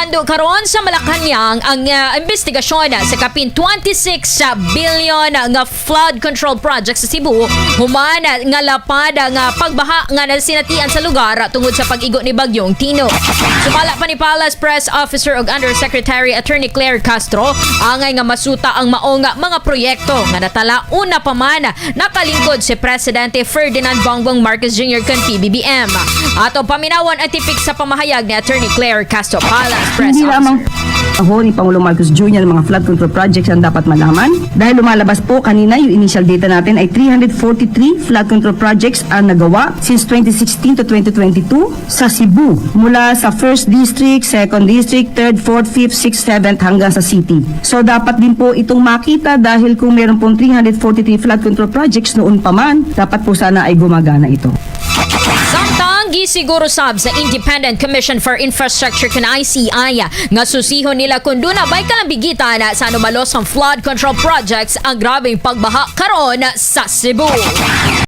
Gimando karon sa Malacañang ang investigasyon sa kapin 26 billion nga flood control project sa Cebu human nga lapad nga pagbaha nga nasinatian sa lugar tungod sa pag-igo ni Bagyong Tino. Sumala pa ni Palace Press Officer ug Undersecretary Attorney Claire Castro, angay nga masuta ang maong mga proyekto nga natala una pa man nakalingkod si Presidente Ferdinand Bongbong Marcos Jr. kon PBBM. Ato paminawan ang tipik sa pamahayag ni Attorney Claire Castro, Palace Press Hindi Officer. Lamang ho ni Pangulong Marcos Jr. ang mga flood control projects ang dapat malaman. Dahil lumalabas po kanina, yung initial data natin ay 343 flood control projects ang nagawa since 2016 to 2022 sa Cebu. Mula sa 1st District, 2nd District, 3rd, 4th, 5th, 6th, 7th hanggang sa city. So dapat din po itong makita dahil kung meron pong 343 flood control projects noon pa man, dapat po sana ay gumagana ito. Samtang gisiguro sab sa Independent Commission for Infrastructure kon ICI nga susihon nila kung duna bay kalambigitan sa anomalos ang flood control projects ang grabeng pagbaha karon sa Cebu.